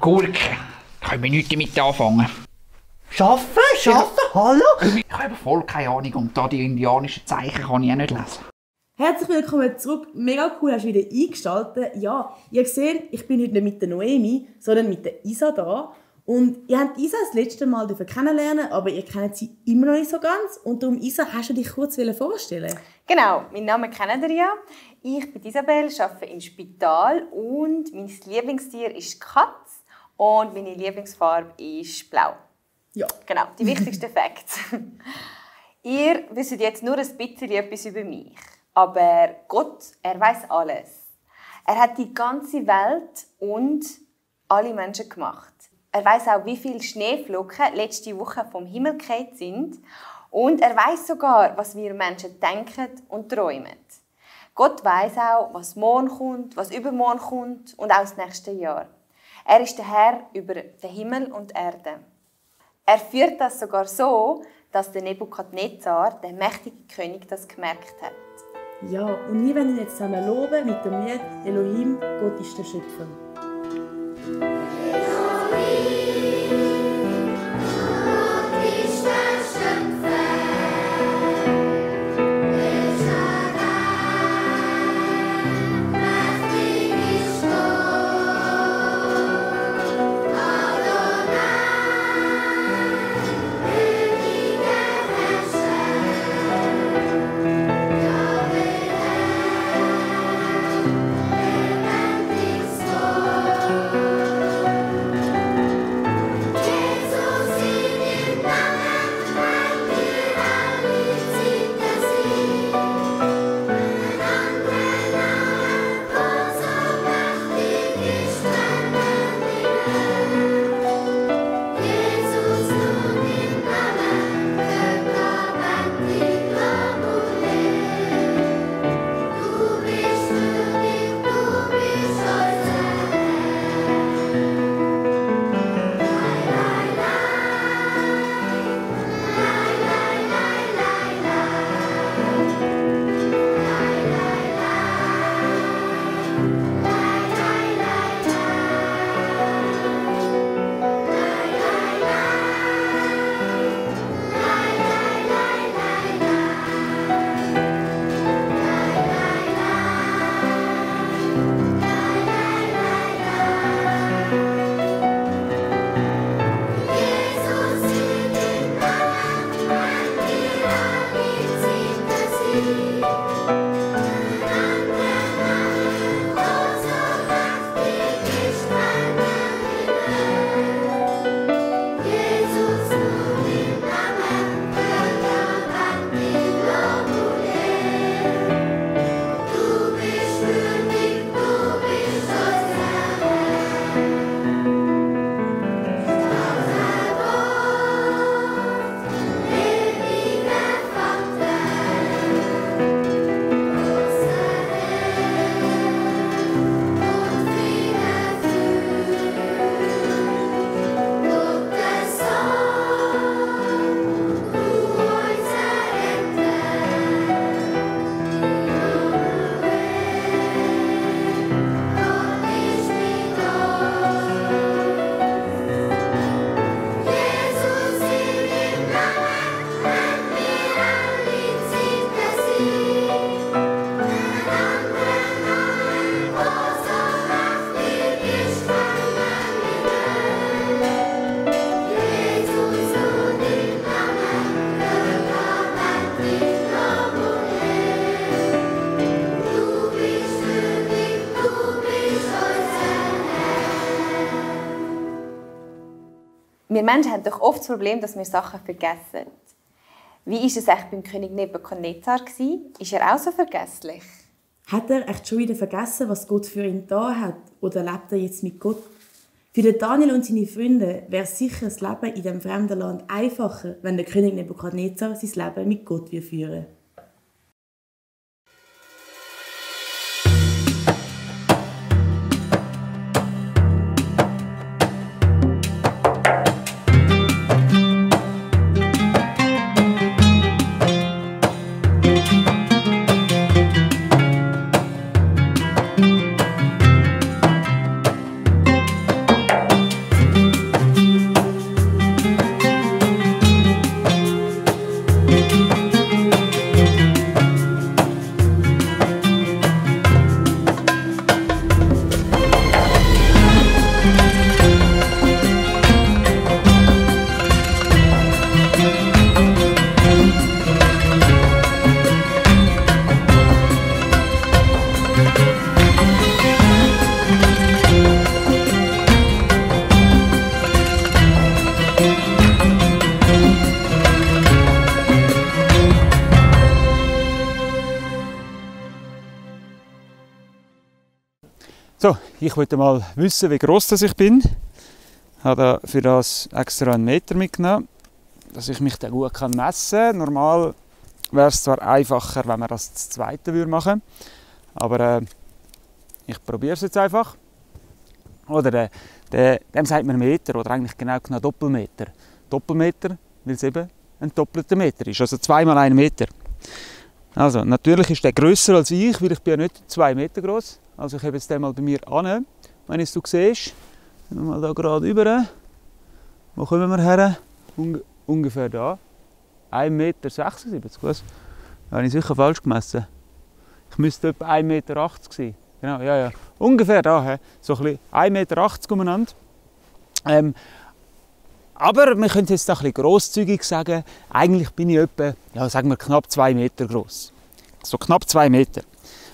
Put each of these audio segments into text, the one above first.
Gurke. Können wir nichts damit anfangen. Schaffen? Hallo? Ich habe voll keine Ahnung und da die indianischen Zeichen kann ich auch nicht lesen. Herzlich willkommen zurück. Mega cool, hast du wieder eingeschaltet. Ja, ihr seht, ich bin heute nicht mit der Noemi, sondern mit der Isa da. Und ihr habt Isa das letzte Mal kennenlernen, aber ihr kennt sie immer noch nicht so ganz. Und darum, Isa, hast du dich kurz vorstellen? Genau, meinen Namen kennt ihr ja. Ich bin Isabel, arbeite im Spital und mein Lieblingstier ist die Katze und meine Lieblingsfarbe ist blau. Ja. Genau, die wichtigsten Facts. Ihr wisst jetzt nur ein bisschen etwas über mich. Aber Gott, er weiß alles. Er hat die ganze Welt und alle Menschen gemacht. Er weiß auch, wie viele Schneeflocken letzte Woche vom Himmel gefallen sind. Und er weiß sogar, was wir Menschen denken und träumen. Gott weiß auch, was morgen kommt, was übermorgen kommt und auch das nächste Jahr. Er ist der Herr über den Himmel und die Erde. Er führt das sogar so, dass der Nebukadnezar, der mächtige König, das gemerkt hat. Ja, und wir werden ihn jetzt zusammen loben mit dem Lied Elohim, Gott ist der Schöpfer. Wir Menschen haben doch oft das Problem, dass wir Sachen vergessen. Wie war es eigentlich beim König Nebukadnezar? Ist er auch so vergesslich? Hat er echt schon wieder vergessen, was Gott für ihn da hat? Oder lebt er jetzt mit Gott? Für den Daniel und seine Freunde wäre sicher das Leben in diesem fremden Land einfacher, wenn der König Nebukadnezar sein Leben mit Gott führen würde. So, ich wollte mal wissen, wie gross ich bin. Ich habe für das extra einen Meter mitgenommen, dass ich mich dann gut messen kann. Normal wäre es zwar einfacher, wenn man das zu zweiten machen würde, aber ich probiere es jetzt einfach. Oder dem sagt man Meter, oder eigentlich genau Doppelmeter. Doppelmeter, weil es eben ein doppelter Meter ist, also 2 mal 1 Meter. Also, natürlich ist der grösser als ich, weil ich bin ja nicht 2 Meter groß. Also ich habe jetzt den mal bei mir an. Wenn du siehst, gehen wir mal da gerade rüber. Wo kommen wir her? Ungefähr da. 1,76 Meter. Was? Habe ich sicher falsch gemessen. Ich müsste etwa 1,80 Meter sein. Genau, ja. Ungefähr da. He. So ein bisschen 1,80 Meter umeinander. Aber wir können jetzt ein bisschen grosszügig sagen, eigentlich bin ich etwa, ja, sagen wir, knapp 2 Meter groß. So knapp 2 Meter.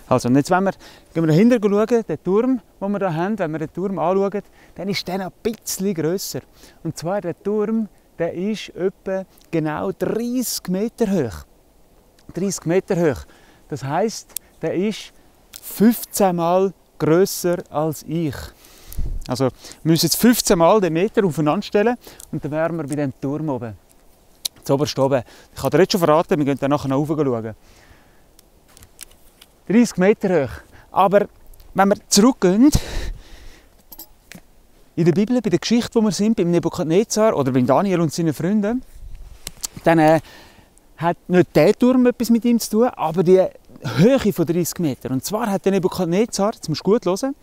Also, und jetzt gehen wir dahinter schauen, den Turm, den wir hier haben, wenn wir den Turm anschauen, dann ist der noch ein bisschen grösser. Und zwar der Turm, der ist etwa genau 30 Meter hoch. 30 Meter hoch. Das heisst, der ist 15 Mal grösser als ich. Also, wir müssen jetzt 15 Mal den Meter aufeinander stellen und dann wären wir bei dem Turm oben. Zuoberst oben. Ich kann dir jetzt schon verraten, wir gehen dann nachher noch rauf schauen. 30 Meter hoch. Aber wenn wir zurückgehen, in der Bibel, bei der Geschichte, wo wir sind, beim Nebukadnezar oder bei Daniel und seinen Freunden, dann hat nicht der Turm etwas mit ihm zu tun, aber die Höhe von 30 Meter. Und zwar hat der Nebukadnezar, jetzt musst du gut hören,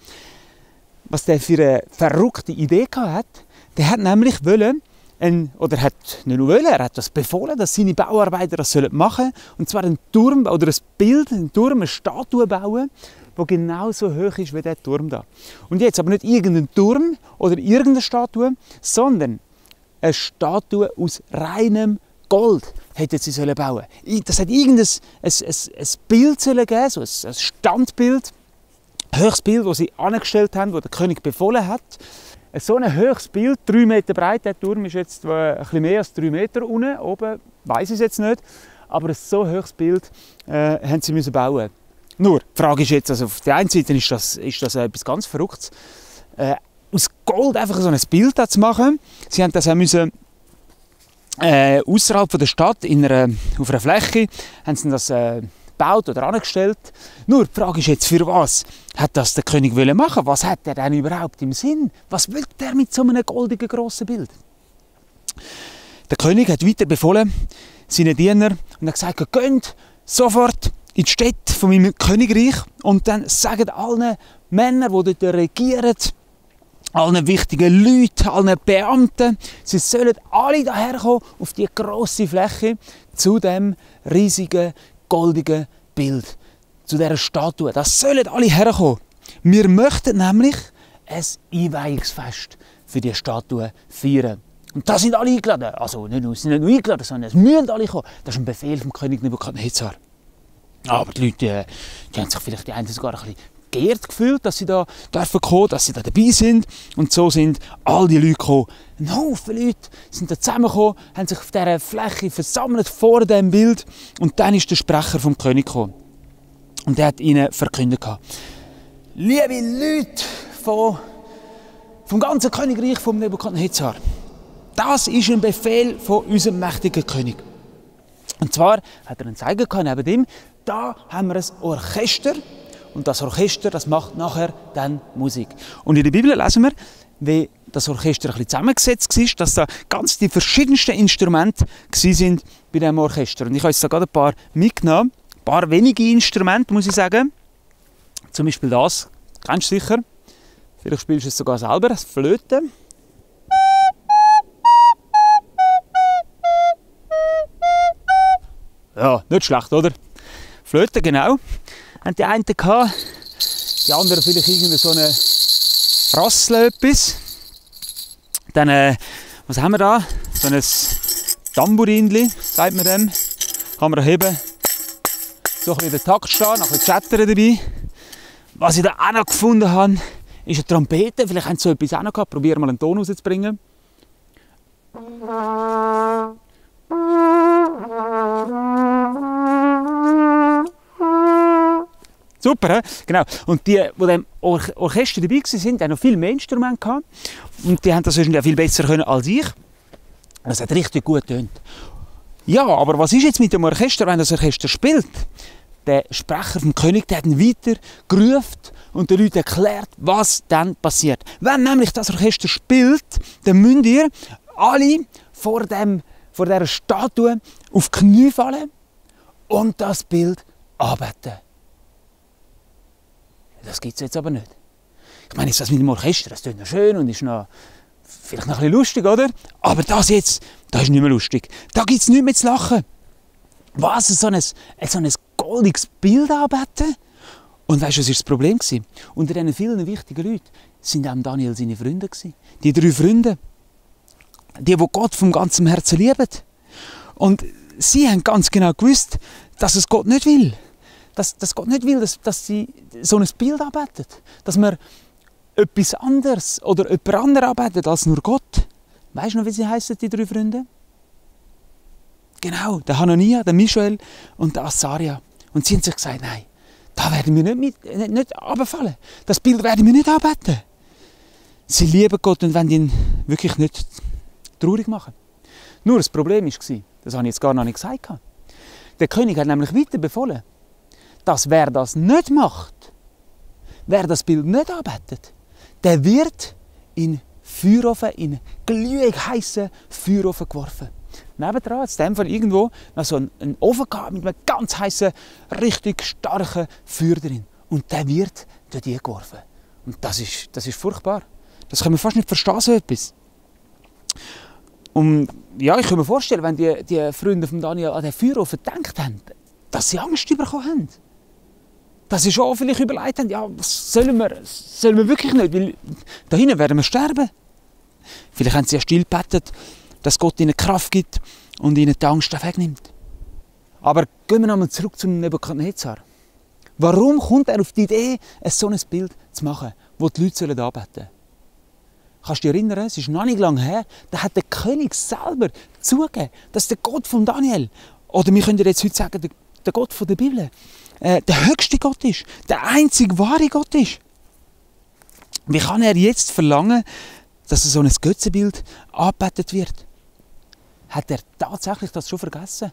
was der für eine verrückte Idee hatte. Der hat nämlich wollen, er hat das befohlen, dass seine Bauarbeiter das machen sollen. Und zwar einen Turm oder ein Bild, eine Statue bauen, die genauso hoch ist wie der Turm da. Und jetzt aber nicht irgendein Turm oder irgendeine Statue, sondern eine Statue aus reinem Gold hätten sie bauen sollen. Das hat irgendein ein Bild geben, so ein Standbild, ein höchstes Bild, das sie angestellt haben, das der König befohlen hat. So ein hohes Bild, 3 Meter breit, der Turm ist jetzt ein bisschen mehr als 3 Meter unten, oben weiss ich es jetzt nicht, aber ein so hohes Bild haben sie müssen bauen. Nur, die Frage ist jetzt, also auf der einen Seite ist das etwas ganz Verrücktes, aus Gold einfach so ein Bild zu machen. Sie haben das auch müssen außerhalb der Stadt auf einer Fläche haben sie das gebaut oder angestellt. Nur die Frage ist jetzt, für was hat das der König machen? Was hat er denn überhaupt im Sinn? Was will er mit so einem goldigen grossen Bild? Der König hat weiter befohlen, seinen Dienern, und hat gesagt, geht sofort in die Städte von meinem Königreich und dann sagen allen Männern, die dort regieren, allen wichtigen Leuten, allen Beamten, sie sollen alle daherkommen auf die grosse Fläche zu dem riesigen goldigen Bild, zu dieser Statue. Das sollen alle herkommen. Wir möchten nämlich ein Einweihungsfest für die Statue feiern. Und da sind alle eingeladen. Also nicht nur eingeladen, sondern es müssen alle kommen. Das ist ein Befehl vom König Nebukadnezar. Aber die Leute, die haben sich vielleicht die einen sogar ein bisschen geehrt gefühlt, dass sie da kommen, dass sie da dabei sind. Und so sind all die Leute gekommen. Ein Haufen Leute sind da zusammengekommen, haben sich auf dieser Fläche versammelt vor dem Bild. Und dann ist der Sprecher vom König gekommen. Und er hat ihnen verkündet: Liebe Leute vom ganzen Königreich vom Nebukadnezar, das ist ein Befehl von unserem mächtigen König. Und zwar hat er einen Zeiger gehabt, neben ihm, da haben wir ein Orchester. Und das Orchester, das macht nachher dann Musik. Und in der Bibel lesen wir, wie das Orchester ein bisschen zusammengesetzt war, dass da ganz die verschiedensten Instrumente waren bei diesem Orchester. Und ich habe jetzt da gerade ein paar mitgenommen. Ein paar wenige Instrumente, muss ich sagen. Zum Beispiel das, kennst du sicher. Vielleicht spielst du es sogar selber, das Flöte. Ja, nicht schlecht, oder? Flöte, genau. Haben die einen gehabt, die anderen vielleicht irgendeine so eine Rassel etwas. Dann, was haben wir da? So ein Tambourinli, sagt man dem. Kann man erheben. So ein bisschen den Takt stehen, noch ein bisschen Chattern dabei. Was ich da auch noch gefunden habe, ist eine Trompete. Vielleicht haben sie so etwas auch noch gehabt. Probieren mal einen Ton rauszubringen. Super, he? Genau. Und die, die dem Orchester dabei waren, haben noch viel mehr Instrumente gehabt. Und die haben das wahrscheinlich auch viel besser können als ich. Das hat richtig gut getönt. Ja, aber was ist jetzt mit dem Orchester, wenn das Orchester spielt? Der Sprecher vom König, der hat ihn weiter gerufen und den Leuten erklärt, was dann passiert. Wenn nämlich das Orchester spielt, dann müsst ihr alle vor dieser Statue auf die Knie fallen und das Bild anbeten. Das gibt es jetzt aber nicht. Ich meine, das mit dem Orchester, das klingt noch schön und ist noch, vielleicht noch ein bisschen lustig, oder? Aber das jetzt, das ist nicht mehr lustig. Da gibt es nichts mehr zu lachen. Was? So ein goldiges Bild anbeten? Und weißt du, was war das Problem? Unter diesen vielen wichtigen Leuten waren auch Daniel seine Freunde. Die 3 Freunde. Die Gott vom ganzen Herzen lieben. Und sie haben ganz genau gewusst, dass es Gott nicht will. Dass Gott nicht will, dass sie so ein Bild anbeten. Dass man etwas anderes oder jemand anderes anbetet als nur Gott. Weißt du noch, wie sie heissen, die 3 Freunde? Genau, der Hanania, der Michael und der Azaria. Und sie haben sich gesagt, nein, da werden wir nicht runterfallen. Das Bild werden wir nicht anbeten. Sie lieben Gott und wollen ihn wirklich nicht traurig machen. Nur das Problem war, das habe ich jetzt gar noch nicht gesagt, der König hat nämlich weiter befohlen, dass wer das nicht macht, wer das Bild nicht anbetet, der wird in Feuerofen, in glühend heissen Feuerofen geworfen. Nebendran hat es in dem Fall irgendwo noch so einen Ofen gehabt mit einem ganz heißen, richtig starken Feuer drin. Und der wird dort geworfen. Und das ist furchtbar. Das kann man fast nicht verstehen, so etwas. Und ja, ich kann mir vorstellen, wenn die Freunde von Daniel an den Feuerofen gedacht haben, dass sie Angst bekommen haben. Dass sie schon vielleicht überlegt haben, ja, was sollen wir wirklich nicht, weil da hinten werden wir sterben. Vielleicht haben sie ja still gebetet, dass Gott ihnen Kraft gibt und ihnen die Angst wegnimmt. Aber gehen wir nochmal zurück zum Nebukadnezar. Warum kommt er auf die Idee, so ein Bild zu machen, wo die Leute anbeten sollen? Kannst du dich erinnern, es ist noch nicht lange her, da hat der König selber zugegeben, dass der Gott von Daniel, oder wir können jetzt heute sagen, der Gott von der Bibel, der höchste Gott ist, der einzige wahre Gott ist. Wie kann er jetzt verlangen, dass so ein Götzenbild angebetet wird? Hat er tatsächlich das schon vergessen?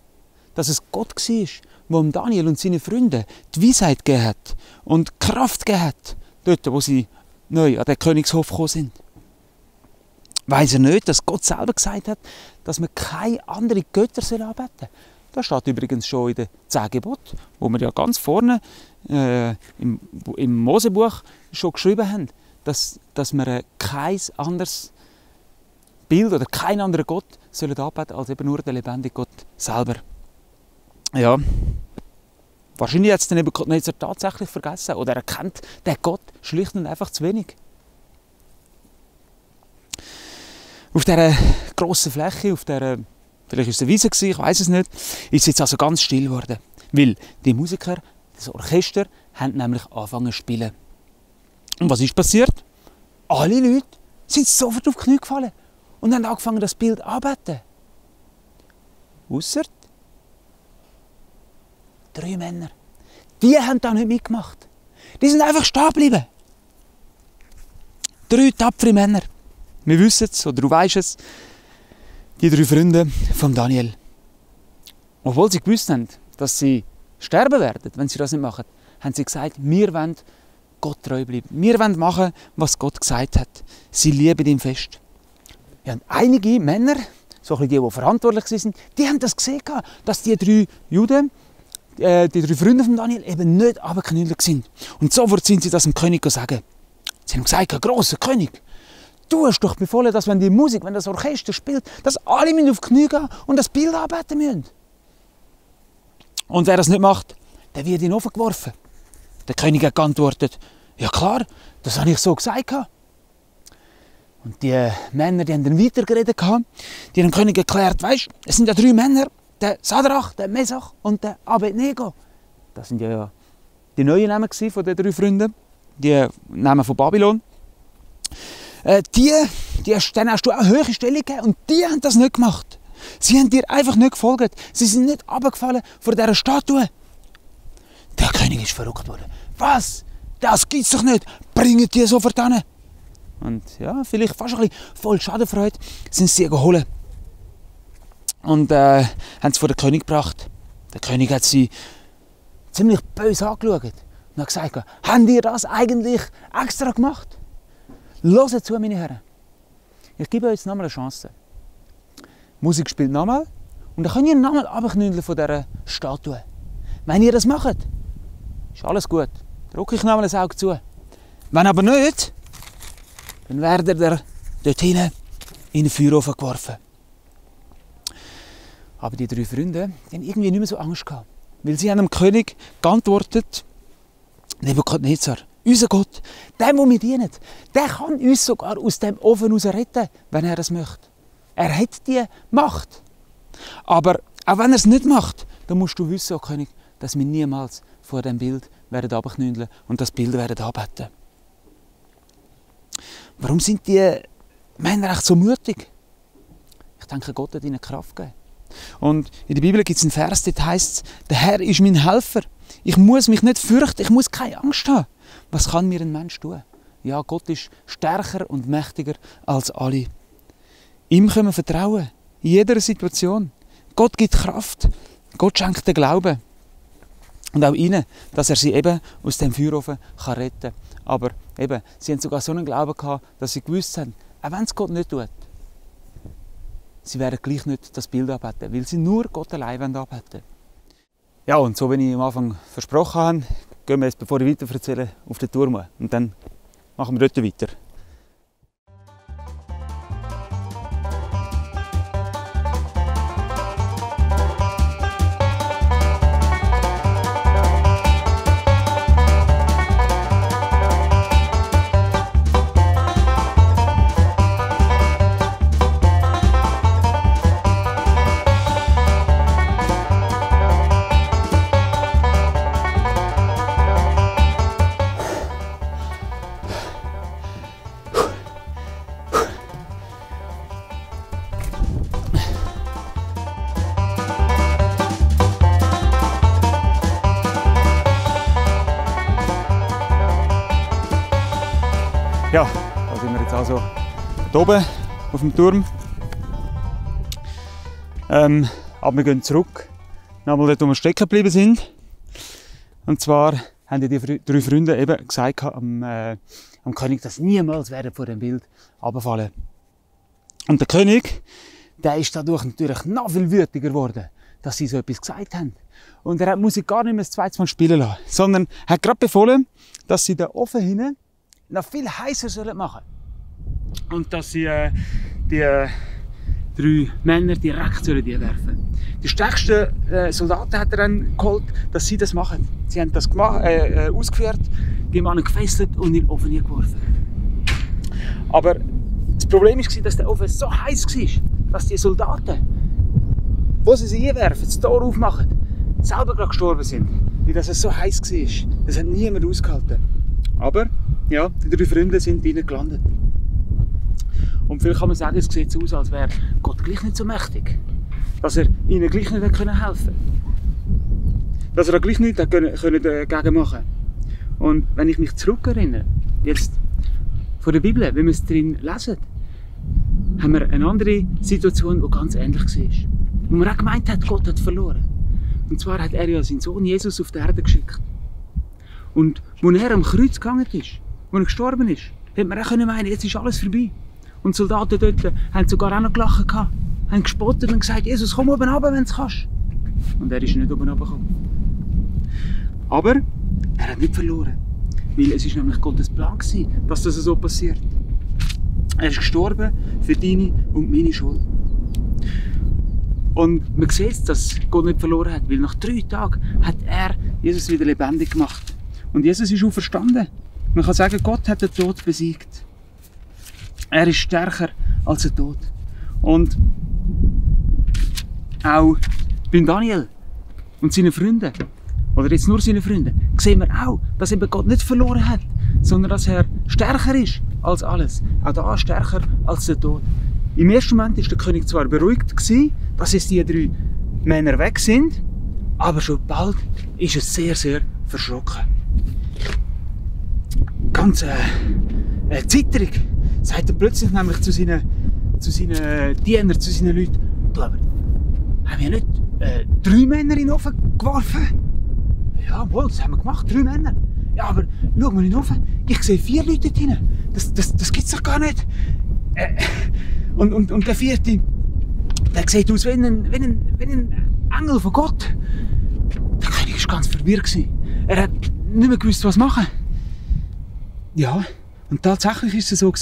Dass es Gott war, der Daniel und seine Freunde die Weisheit gegeben hat und Kraft gegeben hat, dort, wo sie neu an den Königshof gekommen sind. Weiss er nicht, dass Gott selber gesagt hat, dass man keine anderen Götter anbeten soll? Das steht übrigens schon in den 10 Geboten, wo wir ja ganz vorne im Mosebuch schon geschrieben haben, dass wir kein anderes Bild oder keinen anderen Gott anbeten als eben nur den lebendigen Gott selber. Ja, wahrscheinlich hat es dann Nebukadnezar tatsächlich vergessen oder er kennt den Gott schlicht und einfach zu wenig. Auf dieser grossen Fläche, vielleicht war es eine Wiese, ich weiß es nicht, ist es jetzt also ganz still geworden. Weil die Musiker, das Orchester, haben nämlich angefangen zu spielen. Und was ist passiert? Alle Leute sind sofort auf die Knie gefallen und haben angefangen, das Bild anzubeten. Ausser 3 Männer. Die haben da nicht mitgemacht. Die sind einfach stehen geblieben. 3 tapfere Männer. Wir wissen es, oder du weisst es, die 3 Freunde von Daniel. Obwohl sie gewusst haben, dass sie sterben werden, wenn sie das nicht machen, haben sie gesagt, wir wollen Gott treu bleiben. Wir wollen machen, was Gott gesagt hat. Sie lieben ihn fest. Ja, und einige Männer, so ein bisschen die verantwortlich waren, die haben das gesehen, dass die 3 Juden, die 3 Freunde von Daniel, eben nicht runtergeknüllt sind. Und sofort sind sie das dem König sagen. Sie haben gesagt, grosser König, du hast doch befohlen, dass wenn das Orchester spielt, dass alle auf die Knie gehen und das Bild anbeten müssen. Und wer das nicht macht, der wird in den Ofen geworfen. Der König hat geantwortet, ja klar, das habe ich so gesagt. Und die Männer, die haben dann weitergeredet, die haben dem König erklärt, weisst, es sind ja 3 Männer, der Sadrach, der Mesach und der Abednego. Das sind ja die neuen Namen von den 3 Freunden, die Namen von Babylon. Denen hast du eine hohe Stellung gegeben und die haben das nicht gemacht. Sie haben dir einfach nicht gefolgt. Sie sind nicht runtergefallen vor dieser Statue. Der König ist verrückt worden. Was? Das gibt's doch nicht! Bringt die sofort hin! Und ja, vielleicht fast ein bisschen voll Schadenfreude sind sie geholt. Und haben sie vor den König gebracht. Der König hat sie ziemlich böse angeschaut und hat gesagt, habt ihr das eigentlich extra gemacht? Hört zu, meine Herren. Ich gebe euch jetzt nochmal eine Chance. Die Musik spielt nochmal und dann könnt ihr nochmal runterknündeln von dieser Statue. Wenn ihr das macht, ist alles gut. Drücke ich nochmal ein Auge zu. Wenn aber nicht, dann werdet ihr dort hinten in den Feuerofen geworfen. Aber die 3 Freunde die haben irgendwie nicht mehr so Angst gehabt. Weil sie haben dem König geantwortet, Nebukadnezar, unser Gott, der wir dienen, der kann uns sogar aus dem Ofen heraus retten, wenn er es möchte. Er hat die Macht. Aber auch wenn er es nicht macht, dann musst du wissen, oh König, dass wir niemals vor dem Bild werden runterknündeln und das Bild werden anbeten. Warum sind die Männer echt so mutig? Ich denke, Gott hat ihnen Kraft gegeben. Und in der Bibel gibt es einen Vers, der heißt: Der Herr ist mein Helfer. Ich muss mich nicht fürchten, ich muss keine Angst haben. Was kann mir ein Mensch tun? Ja, Gott ist stärker und mächtiger als alle. Ihm können wir vertrauen, in jeder Situation. Gott gibt Kraft, Gott schenkt den Glauben. Und auch ihnen, dass er sie eben aus dem Feuerofen retten kann. Aber eben, sie haben sogar so einen Glauben gehabt, dass sie gewusst haben, auch wenn es Gott nicht tut, sie werden gleich nicht das Bild anbeten, weil sie nur Gott allein anbeten wollen. Ja, und so wie ich am Anfang versprochen habe, gehen wir jetzt, bevor ich weiter erzähle, auf den Turm. Und dann machen wir dort weiter. Ja, da sind wir jetzt also hier oben auf dem Turm. Aber wir gehen zurück, nochmal dort, wo wir stecken geblieben sind. Und zwar haben die 3 Freunde eben gesagt am König, dass niemals vor dem Bild runterfallen. Und der König, der ist dadurch natürlich noch viel wütiger geworden, dass sie so etwas gesagt haben. Und er hat die Musik gar nicht mehr das zweite Mal spielen lassen, sondern hat gerade befohlen, dass sie den Ofen hinten noch viel heißer machen sollen. Und dass sie die 3 Männer direkt die werfen. Die stärksten Soldaten hat er dann geholt, dass sie das machen. Sie haben das ausgeführt, die Männer gefesselt und in den Ofen geworfen. Aber das Problem war, dass der Ofen so heiß war, dass die Soldaten, wo sie einwerfen, das Tor aufmachen, selber gerade gestorben sind. Weil das so heiß war. Das hat niemand ausgehalten. Aber ja, die 3 Freunde sind drinnen gelandet. Und vielleicht kann man sagen, es sieht so aus, als wäre Gott gleich nicht so mächtig. Dass er ihnen gleich nicht helfen konnte. Dass er gleich nichts dagegen machen. Und wenn ich mich zurückerinnere, jetzt von der Bibel, wenn wir es drin lesen, haben wir eine andere Situation, die ganz ähnlich war. Wo man auch gemeint hat, Gott hat verloren. Und zwar hat er ja seinen Sohn Jesus auf die Erde geschickt. Und als er am Kreuz gegangen ist, als er gestorben ist, hätte man auch meinen, jetzt ist alles vorbei. Und die Soldaten dort haben sogar auch noch gelacht, haben gespottet und gesagt, Jesus, komm oben runter, wenn du kannst. Und er ist nicht oben runtergekommen. Aber er hat nicht verloren. Weil es ist nämlich Gottes Plan gewesen, dass das so passiert. Er ist gestorben für deine und meine Schuld. Und man sieht, dass Gott nicht verloren hat, weil nach 3 Tagen hat er Jesus wieder lebendig gemacht. Und Jesus ist auferstanden. Man kann sagen, Gott hat den Tod besiegt. Er ist stärker als der Tod. Und auch bei Daniel und seinen Freunden, oder jetzt nur seinen Freunden, sehen wir auch, dass eben Gott nicht verloren hat, sondern dass er stärker ist als alles. Auch da stärker als der Tod. Im ersten Moment war der König zwar beruhigt, dass jetzt die 3 Männer weg sind, aber schon bald ist er sehr, sehr verschrocken. ganz zitterig. Sagt er plötzlich nämlich zu seinen Dienern, zu seinen Leuten: Du, aber haben wir nicht 3 Männer in den Ofen geworfen? Ja, wohl, das haben wir gemacht, 3 Männer. Ja, aber schau mal in den Ofen, ich sehe 4 Leute dort drin. Das gibt's doch gar nicht. Und der 4., der sieht aus wie ein Engel von Gott. Der König war ganz verwirrt. Er hat nicht mehr gewusst, was machen. Ja, und tatsächlich war es so.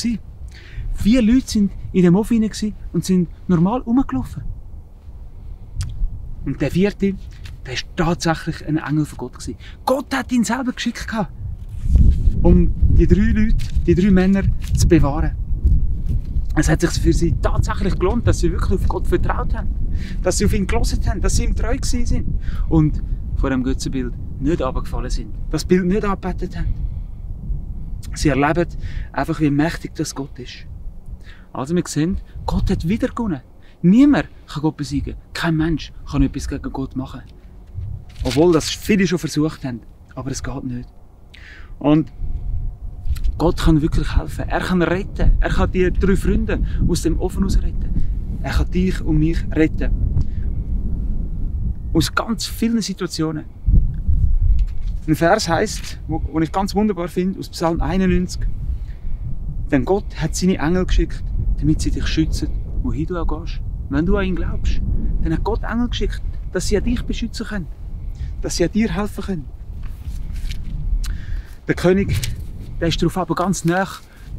4 Leute waren in dem Ofen rein und sind normal rumgelaufen. Und der 4., der war tatsächlich ein Engel von Gott. Gott hat ihn selber geschickt, um die 3 Leute, die 3 Männer zu bewahren. Es hat sich für sie tatsächlich gelohnt, dass sie wirklich auf Gott vertraut haben. Dass sie auf ihn gehört haben, dass sie ihm treu waren. Und vor dem Götzenbild nicht runtergefallen sind. Das Bild nicht angebetet haben. Sie erleben einfach, wie mächtig das Gott ist. Also wir sehen, Gott hat wieder gewonnen. Niemand kann Gott besiegen. Kein Mensch kann etwas gegen Gott machen. Obwohl das viele schon versucht haben. Aber es geht nicht. Und Gott kann wirklich helfen. Er kann retten. Er kann die 3 Freunde aus dem Ofen raus retten. Er kann dich und mich retten. Aus ganz vielen Situationen. Ein Vers heisst, den ich ganz wunderbar finde, aus Psalm 91. Denn Gott hat seine Engel geschickt, damit sie dich schützen, wohin du auch gehst. Wenn du an ihn glaubst, dann hat Gott Engel geschickt, dass sie an dich beschützen können. Dass sie an dir helfen können. Der König, der ist darauf aber ganz nah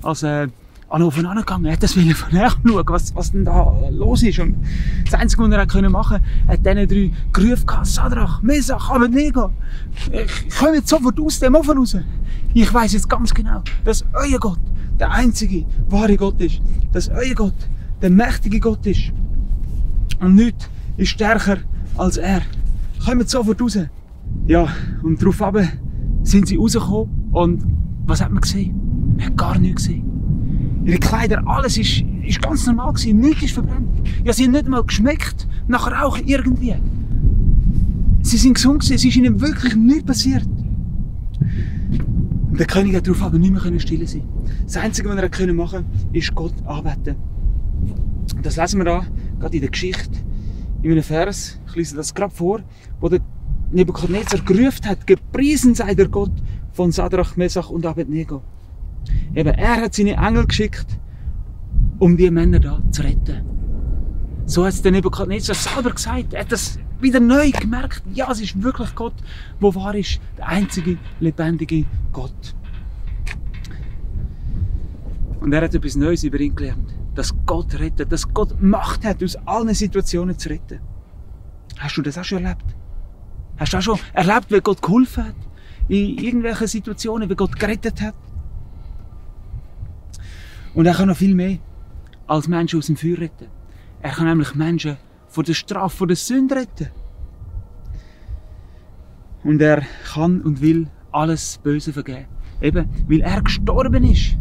als an den Ofen angegangen. Er hat das von näher schauen, was denn da los ist. Und das Einzige, was er machen konnte, er hat diesen 3 gerufen: Sadrach, Mesach, Abednego, kommt jetzt sofort aus dem Ofen raus. Ich weiss jetzt ganz genau, dass euer Gott der einzige wahre Gott ist. Dass euer Gott der mächtige Gott ist. Und nichts ist stärker als er. Kommt sofort raus. Ja, und darauf sind sie rausgekommen. Und was hat man gesehen? Man hat gar nichts gesehen. Ihre Kleider, alles ist ganz normal gewesen. Nichts ist verbrannt. Ja, sie haben nicht mal geschmeckt nach Rauch irgendwie. Sie sind gesund gewesen. Es ist ihnen wirklich nichts passiert. Und der König hat darauf aber nicht mehr still sein. Das Einzige, was er machen konnte, ist Gott anbeten. Das lesen wir da, gerade in der Geschichte, in einem Vers. Ich lese das gerade vor, wo der Nebukadnezar gerufen hat: Gepriesen sei der Gott von Sadrach, Mesach und Abednego. Eben, er hat seine Engel geschickt, um die Männer da zu retten. So hat es der Nebukadnezar selber gesagt. Er hat das wieder neu gemerkt. Ja, es ist wirklich Gott, der wahr ist. Der einzige lebendige Gott. Und er hat etwas Neues über ihn gelernt. Dass Gott rettet, dass Gott Macht hat, aus allen Situationen zu retten. Hast du das auch schon erlebt? Hast du auch schon erlebt, wie Gott geholfen hat? In irgendwelchen Situationen, wie Gott gerettet hat? Und er kann noch viel mehr als Menschen aus dem Feuer retten. Er kann nämlich Menschen vor der Strafe, vor der Sünde retten. Und er kann und will alles Böse vergeben. Eben, weil er gestorben ist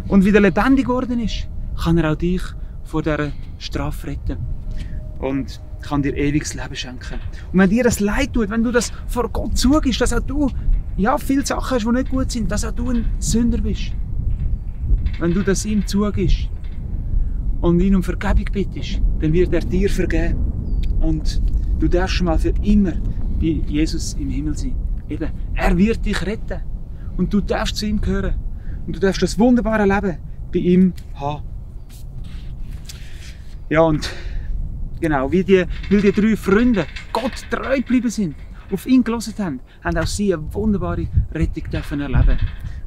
und wieder lebendig geworden ist, kann er auch dich vor dieser Strafe retten. Und kann dir ewiges Leben schenken. Und wenn dir das leid tut, wenn du das vor Gott zugibst, dass auch du viele Sachen hast, die nicht gut sind, dass auch du ein Sünder bist. Wenn du das ihm zugibst und ihn um Vergebung bittest, dann wird er dir vergeben. Und du darfst schon mal für immer bei Jesus im Himmel sein. Eben, er wird dich retten. Und du darfst zu ihm gehören. Und du darfst das wunderbare Leben bei ihm haben. Ja, und genau, weil die 3 Freunde Gott treu geblieben sind, auf ihn gehört haben, haben auch sie eine wunderbare Rettung dürfen erleben.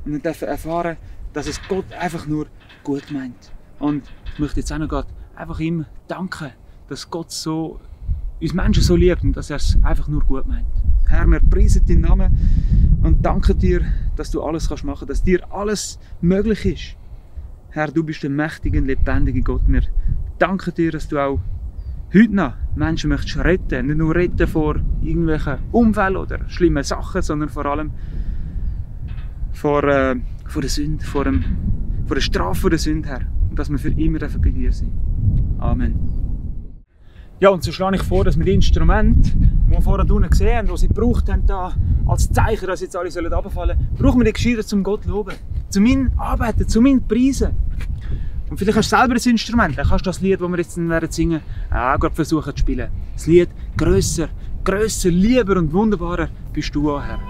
Und wir dürfen erfahren, dass es Gott einfach nur gut meint. Und ich möchte jetzt auch noch einfach ihm danken, dass Gott uns Menschen so liebt und dass er es einfach nur gut meint. Herr, wir preisen deinen Namen und danken dir, dass du alles machen kannst, dass dir alles möglich ist. Herr, du bist der mächtige und lebendige Gott. Wir danken dir, dass du auch heute noch Menschen möchtest retten. Nicht nur retten vor irgendwelchen Unfällen oder schlimmen Sachen, sondern vor allem vor der Sünde, vor der Strafe der Sünde, Herr. Und dass wir für immer bei dir sind. Amen. Ja, und so schlage ich vor, dass wir die Instrumente die wir vorher unten gesehen haben, die sie gebraucht haben, da, als Zeichen, dass jetzt alle runterfallen sollen, brauchen wir die gescheiter, zum Gott zu loben. Zu meinen Arbeiten, zu meinen Preisen. Und vielleicht hast du selber ein Instrument, dann kannst du das Lied, das wir jetzt werden singen, auch gerade versuchen zu spielen. Das Lied «Grösser, grösser, lieber und wunderbarer bist du, o Herr».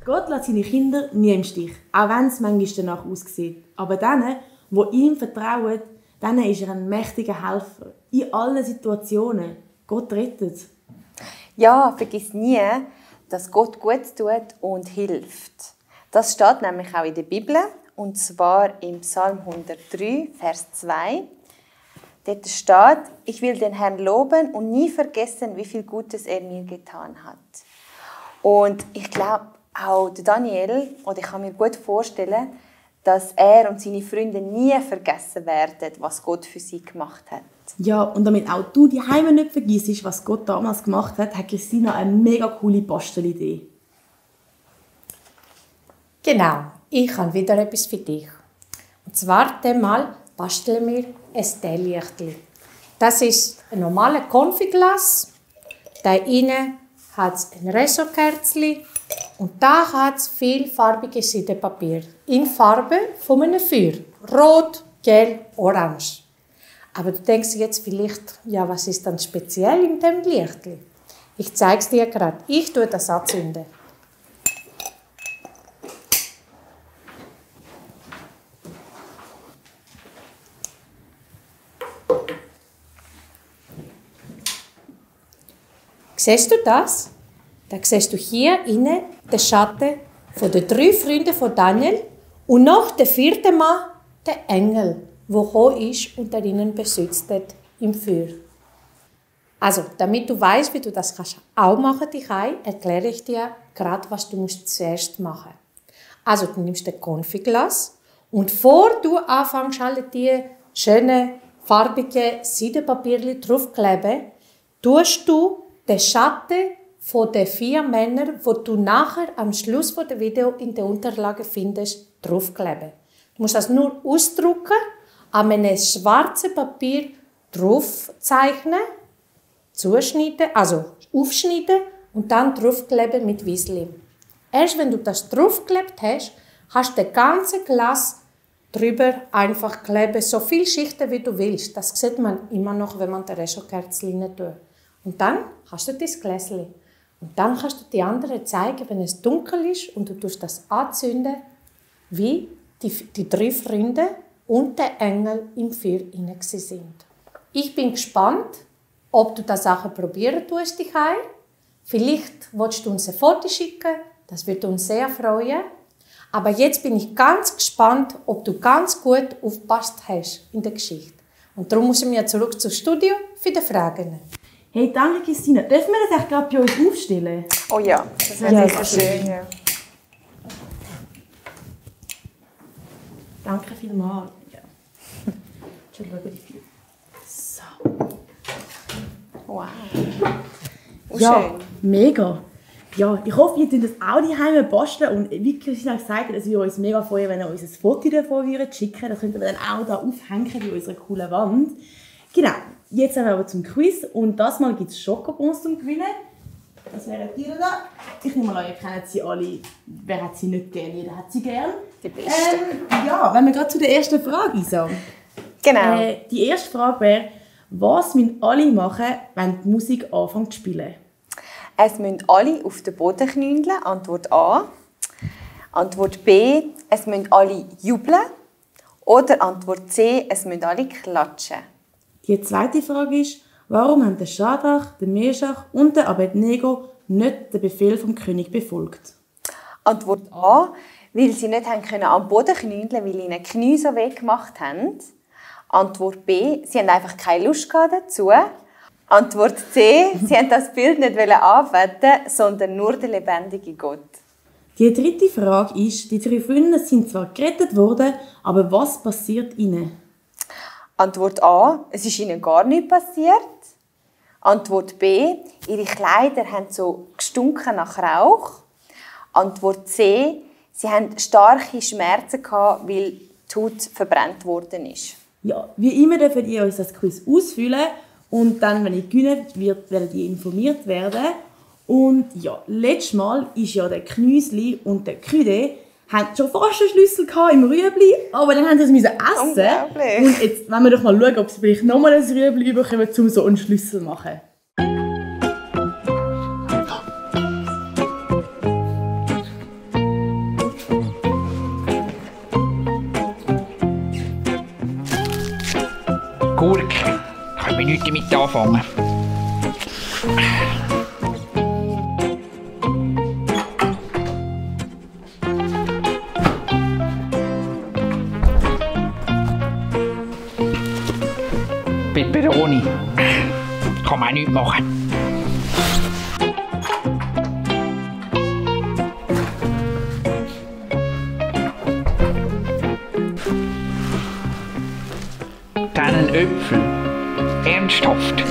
Gott lässt seine Kinder nie im Stich, auch wenn es manchmal danach aussieht. Aber denen, die ihm vertrauen, denen ist er ein mächtiger Helfer. In allen Situationen. Gott rettet. Ja, vergiss nie, dass Gott gut tut und hilft. Das steht nämlich auch in der Bibel, und zwar im Psalm 103, Vers 2. Dort steht: Ich will den Herrn loben und nie vergessen, wie viel Gutes er mir getan hat. Und ich glaube, auch der Daniel, oder ich kann mir gut vorstellen, dass er und seine Freunde nie vergessen werden, was Gott für sie gemacht hat. Ja, und damit auch du die Heime nicht vergisst, was Gott damals gemacht hat, hat Christina eine mega coole Bastelidee. Genau, ich habe wieder etwas für dich. Und zwar einmal basteln wir ein Teelichtchen. Das ist ein normales Konfiglas. Da innen hat es ein Resokerzchen und da hat es vielfarbiges Seidenpapier in Farbe von einem Feuer. Rot, gelb, orange. Aber du denkst jetzt vielleicht, ja, was ist dann speziell in dem Lichtchen? Ich zeige es dir gerade. Ich tue das anzünden. Siehst du das? Da siehst du hier innen den Schatten von den 3 Freunden von Daniel und noch der 4. Mann, der Engel, der gekommen ist und darin besitzt hat im Feuer. Also, damit du weißt, wie du das auch machen kannst, erkläre ich dir gerade, was du zuerst machen musst. Also, du nimmst ein Konfiglas und bevor du anfängst, alle die schönen, farbigen Seidenpapierchen draufkleben, tust du den Schatten von den 4 Männern, die du nachher am Schluss von der Video in den Unterlagen findest, draufkleben. Du musst das nur ausdrucken, an einem schwarzen Papier draufzeichnen, zuschneiden, also aufschneiden und dann draufkleben mit Wiesli. Erst wenn du das draufgeklebt hast, hast du das ganze Glas drüber einfach kleben, so viele Schichten wie du willst. Das sieht man immer noch, wenn man die Rechokerzchen rein tut. Und dann hast du dein Gläschen. Und dann kannst du die anderen zeigen, wenn es dunkel ist und du tust das anzünden, wie die 3 Freunde und der Engel im Feuer hinein sind. Ich bin gespannt, ob du das Sachen probieren tust, dich heim. Vielleicht willst du uns ein Foto schicken, das würde uns sehr freuen. Aber jetzt bin ich ganz gespannt, ob du ganz gut aufgepasst hast in der Geschichte. Und darum müssen wir zurück zum Studio für die Fragen. Hey, danke Christina. Dürfen wir das echt gerade bei uns aufstellen? Oh ja, das wäre sicher schön. Ja. Danke vielmals. Ja. Schon schauen, die viel. So. Wow. Ja, Schön. mega. Ja, ich hoffe, ihr könnt das auch daheim basteln. Und wie Christina gesagt hat, es würde uns mega freuen, wenn ihr uns ein Foto davon schicken würdet. Das könnten wir dann auch hier aufhängen bei unserer coolen Wand. Genau, jetzt sind wir aber zum Quiz. Und das Mal gibt es Schokobons zum Gewinnen. Das wären die da. Ich nehme mal an, ihr kennt sie alle. Wer hat sie nicht gern? Jeder hat sie gern. Die Beste. Ja, wenn wir gerade zu der ersten Frage sagen. Genau. Die erste Frage wäre, was müssen alle machen, wenn die Musik anfängt zu spielen? Es müssen alle auf den Boden knündeln. Antwort A. Antwort B. Es müssen alle jubeln. Oder Antwort C. Es müssen alle klatschen. Die zweite Frage ist, warum haben der Schadrach, der Meschach und der Abednego nicht den Befehl vom König befolgt? Antwort A. Weil sie nicht haben können am Boden knündeln, weil ihnen die Knie so weh gemacht haben. Antwort B. Sie haben einfach keine Lust dazu. Antwort C. Sie haben das Bild nicht anbeten, sondern nur den lebendigen Gott. Die dritte Frage ist, die 3 Freunde sind zwar gerettet worden, aber was passiert ihnen? Antwort A. Es ist ihnen gar nichts passiert. Antwort B. Ihre Kleider haben so gestunken nach Rauch. Antwort C. Sie hatten starke Schmerzen gehabt, weil die Haut verbrannt worden ist. Ja, wie immer dürft ihr euch das Quiz ausfüllen und dann, wenn ihr gewinnt, werdet ihr informiert werden. Und ja, letztes Mal ist ja der Knüsli und der Krüde haben schon fast einen Schlüssel im Rüebli, aber dann haben sie es essen. Unglaublich. Und jetzt wollen wir doch mal schauen, ob sie vielleicht nochmal ein Rüebli bekommen, um so einen Schlüssel zu machen. Gurke. Kann ich nichts damit anfangen. Peperoni. Kann man auch nichts machen. Dann ein Äpfel. Ernsthaft.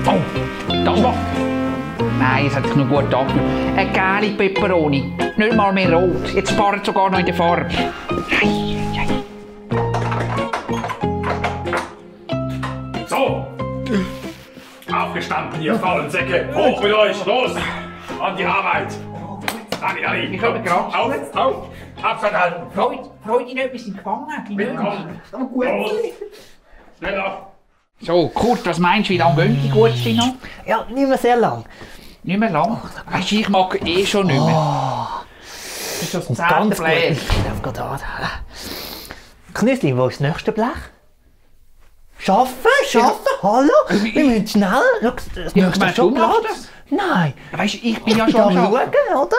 Oh, das war... Nein, es hat sich noch gut angefühlt. Eine gelbe Peperoni. Nicht mal mehr rot. Jetzt spart sogar noch in der Farbe. So! Aufgestanden, ihr faulen Säcke! Hoch mit euch! Los! An die Arbeit! Ali! Ich habe gerade... Auf! Abstand halten! Freude nicht, wir sind gefangen. Mitkommen! Los! Schneller! So, Kurt, was meinst du, wie lange gehen die Gurtchen noch? Ja, nicht mehr sehr lang. Nicht mehr lang. Weisst du, ich mag eh schon nicht mehr. Das ist das Und 10. ganz gut. Blech. Ich darf gerade an. Knüsli, wo ist das nächste Blech? Schaffen? Hallo? Wir müssen schnell. Schau, das Ja, nächste meinst du, machst Schokolade. Nein. Weisst du, ich bin ja Ich schon darf am Arbeiten. schauen, oder?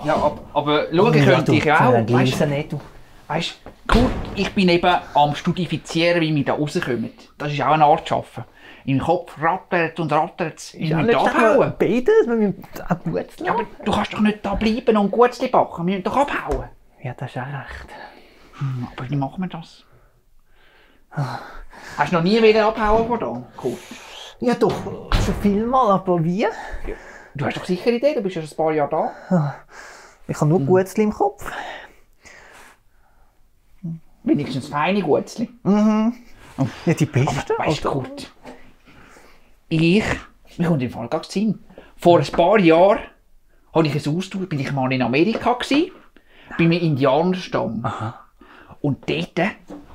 Ja, aber schauen könnte ich ja auch. Weißt du nicht, du. Weisst du, Kurt, ich bin eben am Studifizieren, wie wir da rauskommen. Das ist auch eine Art Arbeiten. Im Kopf rattert und rattert es. Ich Ja, muss nicht abhauen. beides, wir müssen auch Gutzli Ja, aber du kannst doch nicht da bleiben und Gutzli backen. Wir müssen doch abhauen. Ja, das ist auch recht. Aber wie machen wir das? Hast du noch nie wieder abhauen von da? Cool. Ja doch, schon viel mal, aber wie? Du hast doch sicher Idee, du bist ja schon ein paar Jahre da. Ich habe nur Gutzli im Kopf. Wenigstens feine Gutzli. Ja, die besten. Weißt du, Kurt, mir kommt im Fall gar kein Sinn. Vor ein paar Jahren habe ich ein Austour, bin ich mal in Amerika gsi, bei einem Indianerstamm. Und dort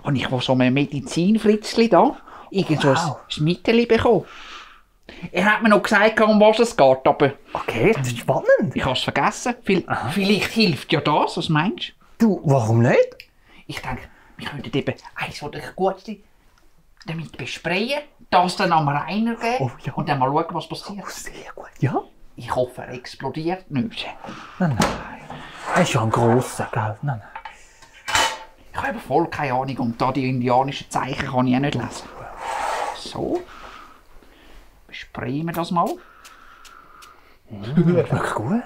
habe ich so ein Medizinflitzli da, irgend so ein Mittel bekommen. Er hat mir noch gesagt, um was es geht, aber Okay, das ist spannend. ich habe es vergessen. Vielleicht hilft ja das, was meinst Du, warum nicht? du? Ich denke, wir könnten eben eins oder Gutzli damit besprayen, das dann am Rainer geben Oh, ja. und dann mal schauen, was passiert. Sehr gut. Ja? Ich hoffe, er explodiert nicht. Nein. Er ist ja ein grosser, gell? Nein. Ich habe voll keine Ahnung und da die indianischen Zeichen kann ich auch nicht lesen. So. Besprayen wir das mal. Wirklich gut.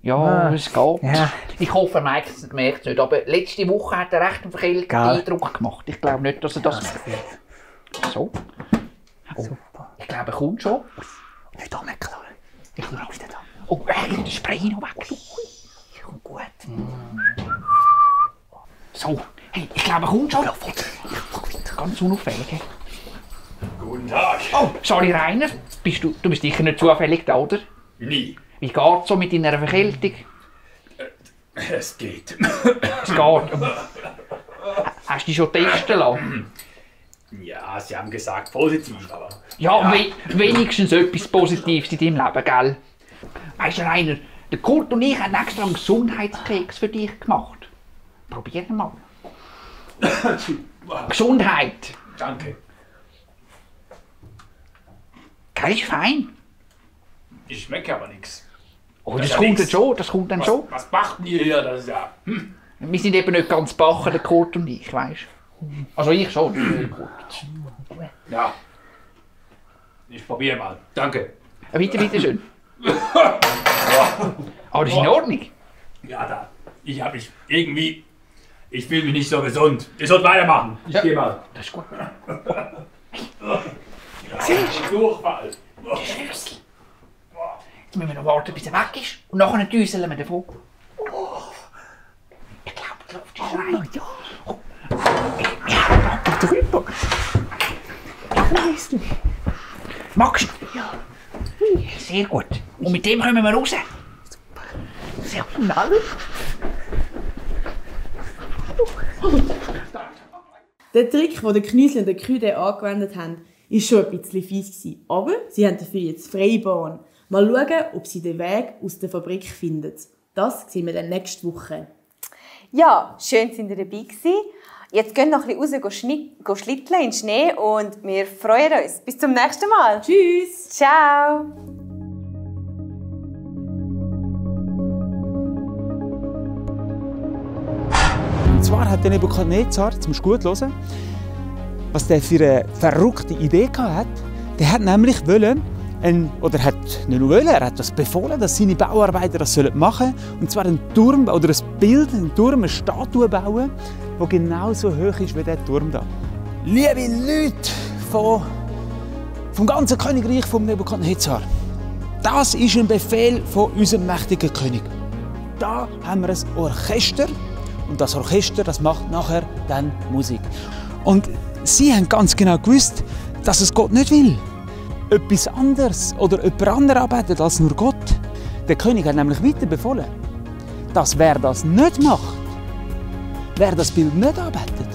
Ja, es geht. Ja. Ich hoffe, er merkt es nicht. Aber letzte Woche hat er recht einen verkehrten Gell. Eindruck gemacht. Ich glaube nicht, dass er das So. Oh, Super. ich glaube, er kommt schon. Nicht anmeckern. Ich schaue wieder da. Oh, den Spray noch weg. Ich komme gut. So, hey, ich glaube, er kommt schon. Ganz unauffällig. Guten Tag. Oh, sorry Rainer, du bist sicher nicht zufällig da, oder? Nie. Wie geht's so mit deiner Verkältung? Es geht. Es geht. Hast du dich schon testen lassen? Ja, Sie haben gesagt positiv, aber... Ja, wenigstens etwas Positives in deinem Leben, gell? Weißt du, Rainer, der Kurt und ich haben extra einen Gesundheitskeks für dich gemacht. Probier ihn mal. Gesundheit. Danke. Gell, ist fein. Ich schmecke aber nichts. Oh, Das das ist ja kommt nix. dann schon, das kommt dann schon. Was macht ihr hier? Das ist ja... Wir sind eben nicht ganz bachen, der Kurt und ich, weißt du? Also ich schon, der Kurt. Ja. Ich probiere mal. Danke. Bitte schön. Aber das ist in Ordnung. Ja, da. Ich habe mich irgendwie... Ich fühle mich nicht so gesund. Ihr sollt weitermachen. Ich gehe mal. Das ist gut. Durchfall. Schlüssel. Jetzt müssen wir noch warten, bis er weg ist. Und nachher düseln wir davon. Ich glaube, die Luft ist rein. Ja, da drüber. Magst du? Ja. Sehr gut. Und mit dem kommen wir raus. Sehr schnell. Der Trick, den der Knüsel und der Küde angewendet haben, war schon ein bisschen fies gewesen. Aber sie haben dafür jetzt freie Bahn. Mal schauen, ob sie den Weg aus der Fabrik finden. Das sehen wir dann nächste Woche. Ja, schön, dass ihr dabei gewesen. Jetzt gehen wir noch ein bisschen raus schlitteln in den Schnee und wir freuen uns. Bis zum nächsten Mal. Tschüss! Ciao! Und zwar hat der Nebukadnezar, jetzt musst du gut hören, was der für eine verrückte Idee hatte. Der hat nämlich wollen, oder hat nicht nur wollen, er hat das befohlen, dass seine Bauarbeiter das machen sollen. Und zwar einen Turm oder ein Bild, einen Turm, eine Statue bauen, die genauso hoch ist wie dieser Turm hier. Liebe Leute vom ganzen Königreich von Nebukadnezar, das ist ein Befehl von unserem mächtigen König. Da haben wir ein Orchester und das Orchester, das macht nachher dann Musik. Und sie haben ganz genau gewusst, dass es Gott nicht will. Etwas anderes oder jemand anderes arbeitet als nur Gott. Der König hat nämlich weiter befohlen, dass wer das nicht macht, wer das Bild nicht arbeitet,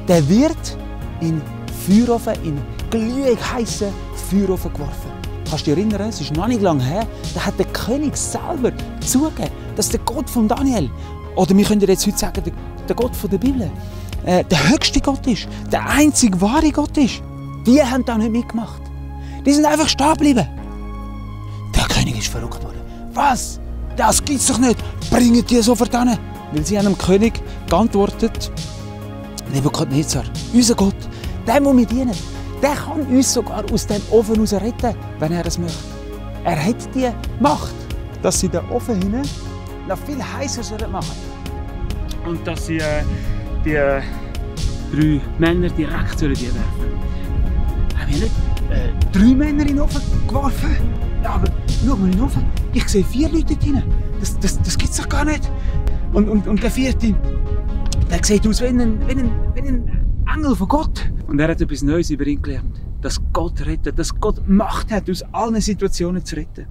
der wird in Feuerofen, in glühend heißen Feuerofen geworfen. Kannst du dich erinnern, es ist noch nicht lange her, da hat der König selber zugegeben, dass der Gott von Daniel, oder wir können jetzt heute sagen, der Gott von der Bibel, der höchste Gott ist, der einzige wahre Gott ist. Die haben da nicht mitgemacht. Die sind einfach stehen geblieben. Der König ist verrückt worden. Was? Das gibt's doch nicht. Bringen die sofort hin. Weil sie haben dem König geantwortet, Nebukadnezar, unser Gott, dem, den wir dienen, der kann uns sogar aus dem Ofen raus retten, wenn er es möchte. Er hat die Macht, dass sie den Ofen hinein noch viel heißer machen sollen. Und dass sie die 3 Männer direkt die werfen. Haben wir nicht 3 Männer in den Ofen geworfen? Ja, aber schau mal in den Ofen. Ich sehe 4 Leute dort drin. Das gibt es doch gar nicht. Und der 4., der sieht aus wie ein Engel von Gott. Und er hat etwas Neues über ihn gelernt. Dass Gott rettet, dass Gott Macht hat, aus allen Situationen zu retten.